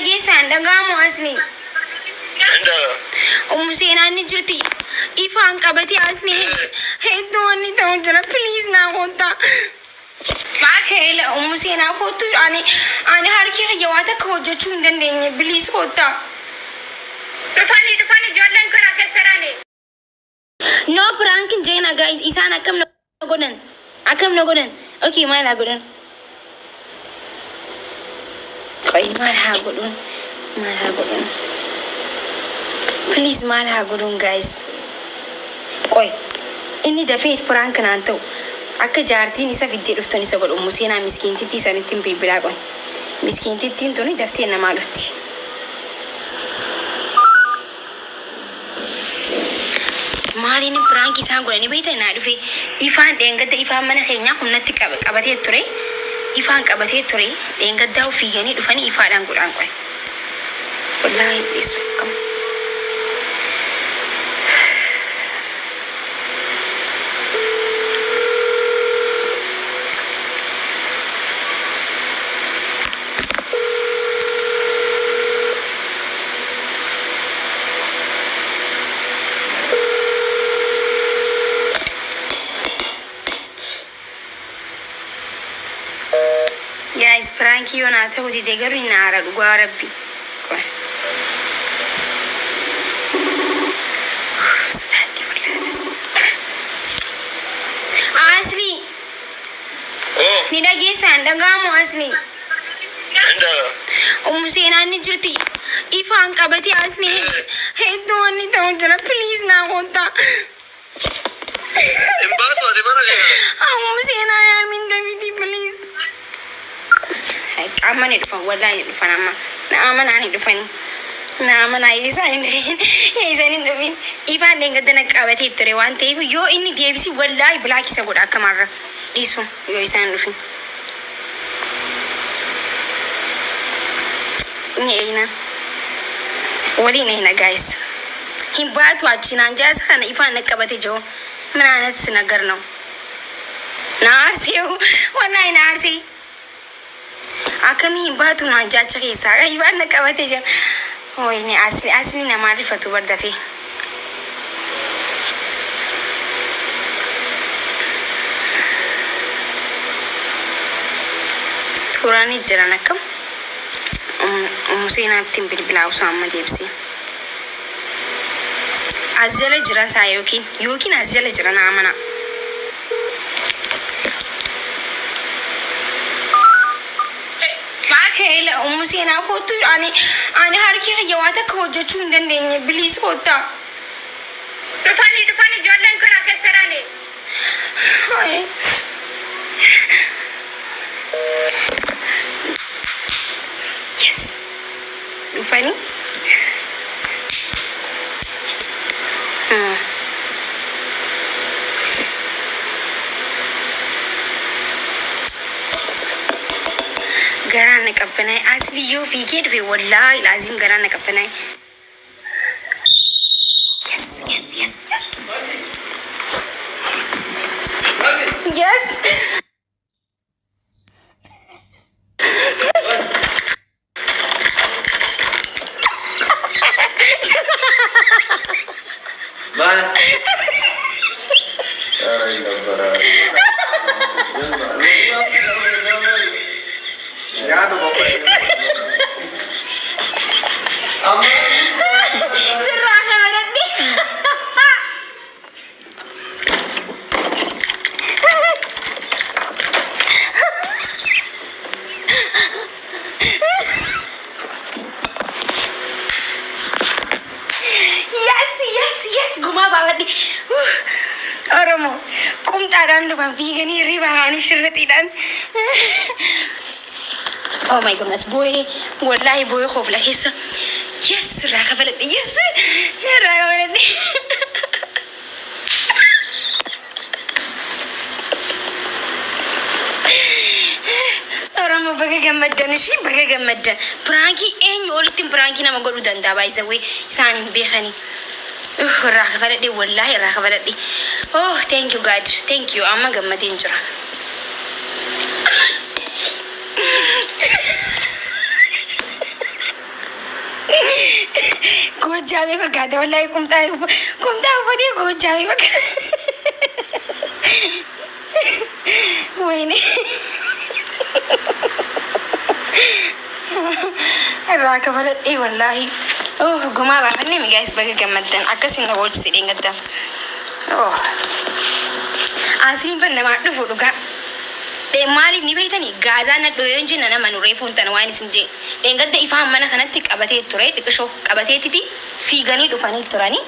dhageessaan dhaga'amu asli. Hin dhagaa. Ummu seenaan ni jirti. Ifaan qabatee asli hedduu wanni ta'u jira. Please naa kottaa. Heela ummu seenaa kottu ani harki kiyya waa takka hojjechuu hin dandeenye. Please kottaa. Dhufanii dhufanii ijoolleen karaa keessa jirani. No prank hin jeena guys. Isaan akkam na godhan? Akkam na godhan? Okay, maal haa godhan? Qoy maal haa godhuun? Maal haa godhuun? Please maal haa godhuun guys? Qoy inni dafee prank naan ta'u akka jaartiin isa fiddee dhuftan isa godhu ummu seenaa miskiintittii sanittiin bilbilaa qoy. Miskiintittiin tuni daftee namaa dhufti. Maaliin prank isaan godhanii beektan naa dhufe ifaan dheengadda ifaan mana keenyaa humnatti qabatee ture. Ifaan qabatee ture dheengaddaa fiiganii dhufanii ifaadhaan godhaan qoy. Wallaahi hin dhiisu akkam. Guys, prank yoo naa ta'u dide garuu hin aara dhugaa rabbi. Qoy. Sodaadhe wallaahi. Asli Oo. ni dhageessaan dhaga'amu asli. Hin dhagaa. Ummu seenaan ni jirti. Ifaan qabatee asli hedduu wanni ta'u jira. Please naa kottaa. Hin baatu ati mana keessa. Ummu seenaa yaamin dafiti please. Amma ni dhufan wallaahi ni dhufan amma. Na amanaa ni dhufani. Na amanaa isaan hin dhufin. Isaan hin dhufin. Ifaan dheengadda na qabatee ture waan ta'eef yoo inni deebisi wallaahi block isa godha akkamarra. Dhiisu yoo isaan hin dhufin. Ni eeyna. Waliin eeyna guys. Hin baatu achi naan jaasa kana ifaan na qabate jiru. ምን አይነት ነገር ነው? Na aarsee wallaahi na aarsee. Akkamii hin baatu naan jaacha keessaa ifaan na qabatee jira. Wayne asli asli namaa rifatu bar dafee. Turanii jiran akkam. Ummu seenaatti bilbilaa osoo amma deebisee. As jala jiran saa yookiin as jala jiran amana. Heela ummu seenaa kottu ani harki kiyya waa takka hojjechuu hin dandeenye. Please kottaa. Dhufanii dhufanii ijoolleen karaa keessa jirani. Ay. Yes. Dhufanii. Garaan na qabbanaa'e. Asli yoo fiigee dhufe wallaahi laazim garaan na qabbanaa'e. Yes, yes, yes, yes. Yes. Maal? Nyaata qophaa'e. Sirraa kabaladhe. Yes, yes, yes. Gumaa baafadhe. Oromoo qumxaadhaan dhufan fiiganii hirriba kaanii shirrixiidhaan. Oh my goodness, boo'ee wallaahi boo'ee koofla keessa. Yes, irraa kafaladhe. Yes, irraa kafaladhe. Oromoo baga gammaddan ishii baga gammaddan. Prankii eenyu olitti prankii nama godhuu danda'a baay'isawwee isaan hin beekanii. Irraa kafaladhe wallaahi irraa kafaladhe. Oh, thank you God, thank you. Amma gammadeen jira. Goojjaamee fakkaate wallaahi qumxaa qumxaa uffatee goojjaamee fakkaate. Wayne. Irraa kafaladhee wallaahi. Oh, gumaa baafannee mi guys baga gammaddan akkasiin na boojjise dheengadda. Oh. Asliin ban namaa dhufu dhugaa. Maaliif ni beektanii gaazaan na dhoyoo hin jenna nama nu reefuun tana waan isin jee. Dheengadda ifaan mana kanatti qabatee ture xiqishoo qabateetiti fiiganii dhufanii turanii.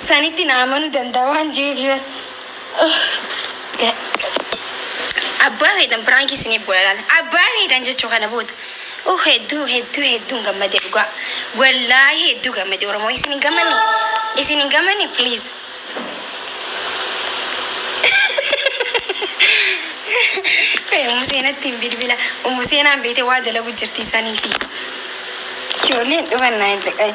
Sanitti na amanuu danda'a waan jeef. Abbaa feetan prankii isiniif godha laala. Abbaa feetan jechuu kana booda. Oh, hedduu hedduu hedduun gammade dhugaa. Wallaahi hedduu gammade. Oromoo, isin hin gammanne? Isin hin gammanne? Please. Ummu Seenatti hin bilbila. Ummu Seenaan beetee waa dalagu jirti saniifi. Ijoolleen dhufan naa hin dhaqay.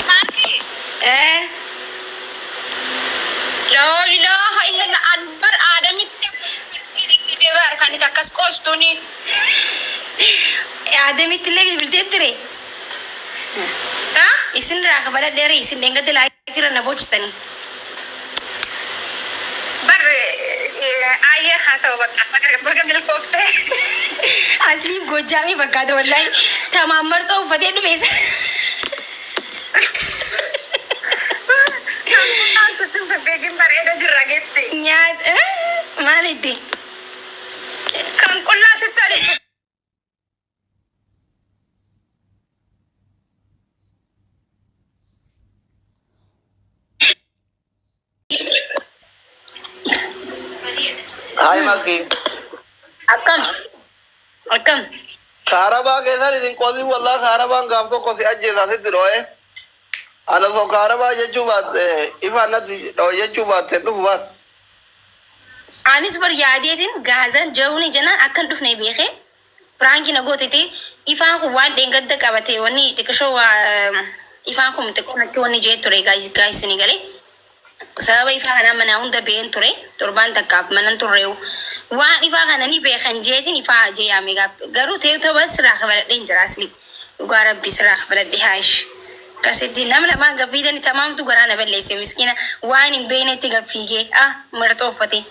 Maaki. Eh. Laa ilaaha illallah, an bar aadamitti bar kan itti akkas qoostuuni. Aadamitti illee bilbiltee ture. Ha? Isin irraa kafaladheere, isin dheengadda live irra na boochisanii. Bar ayyee haa ta'u, bakka baga milkoofte. Asliin Goojjaamii fakkaata wallaahi. Tamaan marxoo uffatee dhufeessa. Beekin bareeda jirra geefte. Nyaata maalitti? Kan qullaa sitti alifu. Hayi Makki. Akkam? Akkam? Kaarabaa keessan hin qotin, wallaa kaarabaan gaaf tokko si ajjeesa sitti dho'e. Ana osoo kaarabaa jechuu baatte, ifaan natti dho'e jechuu baatte, dhufu baat. Anis bar yaadeetiin gaazaan ja'uuni jennaan akkan dhufne beekee prankii na gootete. Ifaan kun waan dheengadda qabate wanni xiqqishoo waa ifaan kun xiqqoo natti wanni jee ture guys ni galee. Sababa ifaa kanaa mana hunda ba'een ture, torbaan takkaaf manan turreewu. Waan ifaa kana ni beekan jeetiin ifaa jee yaame gaaf garuu ta'e ta'u sirraa kafaladheen jira asli. Dhugaa rabbi sirraa kafaladhe haayish. Akkasitti nama lamaan gaffiidani tamaamtu garaa na balleesse, miskiina waan hin beeknetti gaffiigee ah marxoo uffate.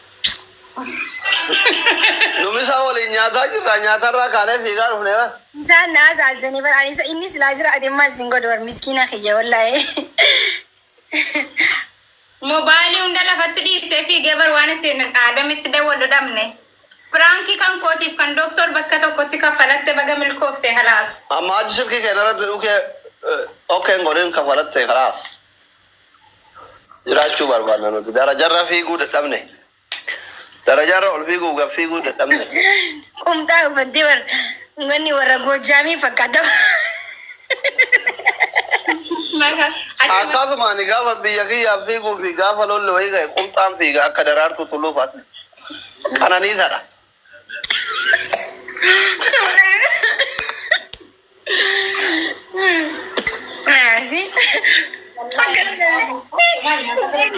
Numisa waliin nyaataa jirra, nyaatarraa kaanee fiigaa dhufne bar. Isaan na asaasanii bar ani inni silaa jira ati ammaa isin godhu bar miskiina kiyya wallaahi. Mobaayilii hunda lafatti dhiisee fiigee bar waan ittiin aadamitti dawwalu dhabne. Prankii kan kootiif kan dooktor bakka tokkotti kaffalatte, baga milkoofte halaas. Amma achi silkii keenya irratti dhukee okkeen godhin kafalatte kalaas. Jiraachuu barbaanna nuti. Darajarra fiiguu dadhabne. Darajarra ol fiiguu gad fiiguu dadhabne. Qumxaa uffattee bar wanni warra Goojjaamii fakkaata. Akkasuma ani gaafa biyya kiyyaaf fiiguu fi gaafa lolli wayii ga'e qumxaan fiiga akka Daraartuu Tulluu fa'aatti. Qananiisaadha.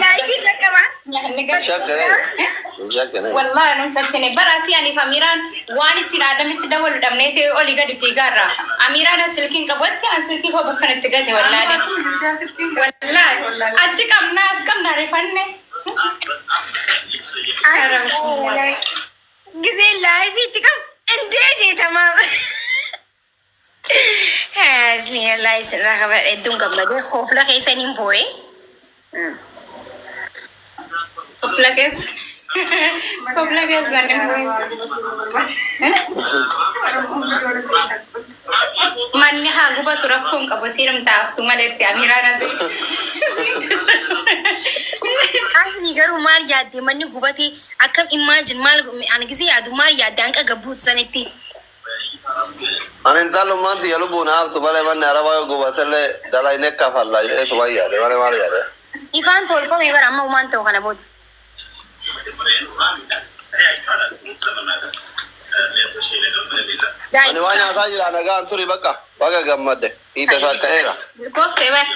Live qaqqaba. Shakkanee. Shakkanee. Wallahi nun shakkine bara asii aniif Amiraan waan ittiin aadamitti dawwalu dhabnee ta'e olii gadi fiigaarra. Amiraan as silkiin qabatte, an silkii koo bakka kanatti gate, wallaahi. Wallahi achi qabnaa as qabnaa rifanne. Gisee live itti qabu indee jeetamaa. Asli wallahi sirraa qaba, hedduun gammadee koofla keessa niin boo'ee. Kofla keessa. Kofla keessa ni bu'e. Manni haa gubatu, rakkoon qabu, siinum taaftu maletti Amiraan asii. Asli garuu maal yaadde manni gubatee akkam? Imagine, maal ani gisee yaadu, maal yaadde hanqa gabbuutu sanitti? Ani intalummaan tiyya lubbuun haaftu malee manni arabaa yoo gubatellee dalaynee kafalla jedhee yaade malee maal yaade. Ifaan tolfame bara amma uumaan ta'u kana booda. Guys, Ani waan nyaataa jira, nagaan turi, bakka baga gammadde hiita isaa ka'eera. Koftee bara.